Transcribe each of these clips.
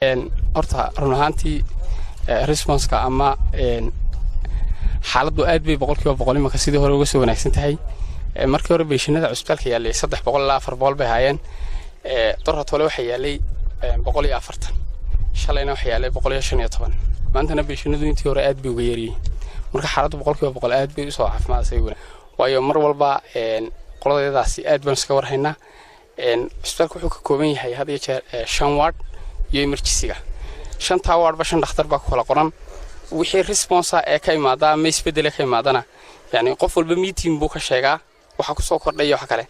Horta run ahaantii response-ka ama xaaladdu aad bay 100% imanka sidii hore uga soo wanaagsan tahay. Markii hore patient-ada cusbitaalka yaallay 300 ilaa 400 bay haayeen. Dorratole waxaa yaallay 140, shalayna waxaa yaallay 115, maantana patient-adu intii hore aad bay uga yaryihiin. Marka xaaladdu 100% aad bay usoo caafimaadasay, waayo mar walba qoladayadaasi aad baan iska warhaynaa. Cusbitaalka wuxuu ka kooban yahay had iyo jeer shan ward iyo emergency-ga. Shantaa wardba shan dhakhtar baa ku kala qoran. Wixii response-a ee ka imaada ama isbeddele ka imaadana, yani qof walba meeting buu ka sheegaa waxa kusoo kordhaya. Wax kale,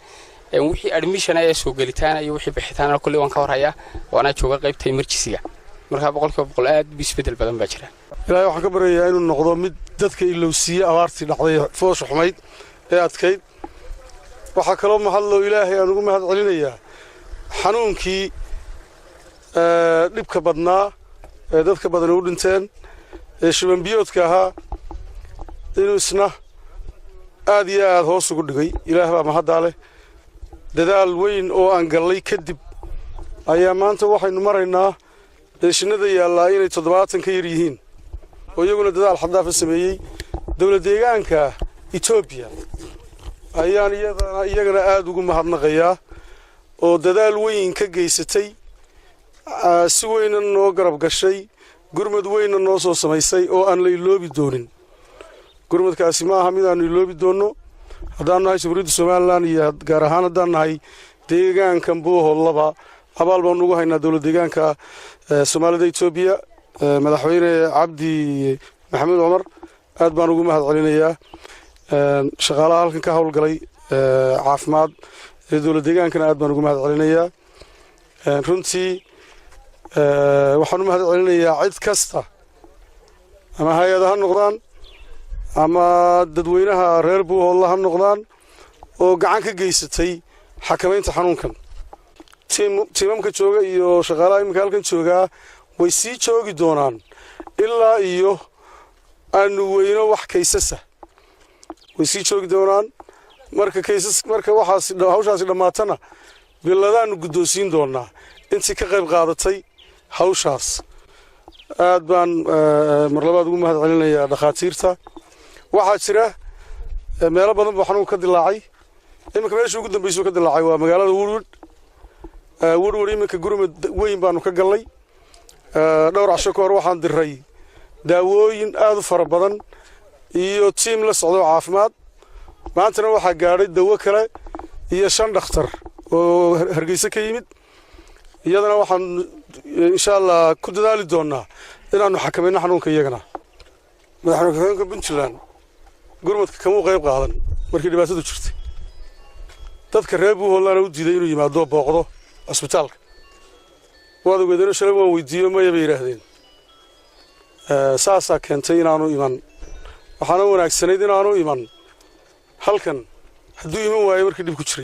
wixii admission ee soo gelitaana iyo wixii bixitaana, kulli waan ka warhayaa, waanaa jooga qaybta emergency-ga. Marka 100% aad bu isbeddel badan baa jira. Ilaahay waxaan ka baryayaa inuu noqdo mid dadka ilowsiiye abaartii dhacday, foosha xumayd ee adkayd. Waxaa kaloo mahadloo Ilaahay aan ugu mahad celinayaa xanuunkii dhibka badnaa ee dadka badani u dhinteen ee shubanbiyoodka ahaa inuu isna aad iyo aad hoos ugu dhigay. Ilaah baa mahaddaa leh. Dadaal weyn oo aan gallay kadib ayaa maanta waxaynu maraynaa patient-ada yaallaa inay 70 ka yar yihiin, oo iyaguna dadaal xad dhaafa sameeyey. Dowlad deegaanka Etoobiya ayaan iyadana iyagana aad ugu mahadnaqayaa oo dadaal weyn ka geysatay, si weyna noo garab gashay, gurmad weynna noo soo samaysay oo aan la iloobi doonin. Gurmadkaasi ma aha mid aanu iloobi doonno haddaan nahay Jamhuuriyadda Somaliland iyo gaar ahaan haddaan nahay deegaankan Buuhoodlaba. Abaal baanu ugu haynaa dowlad deegaanka Soomaalida Etoobiya, Madaxweyne Cabdi Maxamuud Cumar aad baan ugu mahad celinayaa. Shaqaalaha halkan ka howlgalay caafimaad ee dowlad deegaankana aad baan ugu mahad celinayaa. Runtii waxaan u mahad celinayaa cid kasta, ama hay-ada ha noqdaan ama dadweynaha reer Buuhoodla ha noqdaan, oo gacan ka geysatay xakamaynta xanuunkan. Tiimamka jooga iyo shaqaalaha iminka halkan joogaa way sii joogi doonaan ilaa iyo aanu weyno wax cases-a, way sii joogi doonaan. Marka cases, marka waxaas hawshaasi dhammaatana, biladaanu guddoonsiin doonaa intii ka qayb qaadatay hawshaas. Aad baan mar labaad ugu mahad celinayaa dhakhaatiirta. Waxaa jira meelo badan buu xanuunka ka dilaacay. Iminka meeshii ugu dambeysuu ka dilaacay waa magaalada Werwer. Werwer iminka gurmad weyn baanu ka gallay. Dhowr casho ka hor waxaan diray daawooyin aad u fara badan iyo tiim la socdo caafimaad. Maantana waxaa gaadhay dawo kale iyo shan dhakhtar oo Hargeysa ka yimid. Iyadana waxaan insha Allah ku dadaali doonnaa inaannu xakamayno xanuunka. Iyagana madaxweyne ku-xigeenka Puntland gurmadka kamuu qayb qaadan markii dhibaatadu jirtay. Dadka reer Buuhoodlana u diiday inuu yimaado booqdo cusbitaalka. Waad ogeedeno, shalay waan weydiiyo, maya bay yidhaahdeen. Saasaa keentay inaanu iman. Waxaana wanaagsanayd inaanu iman halkan hadduu iman waayo markii dhib ku jiray.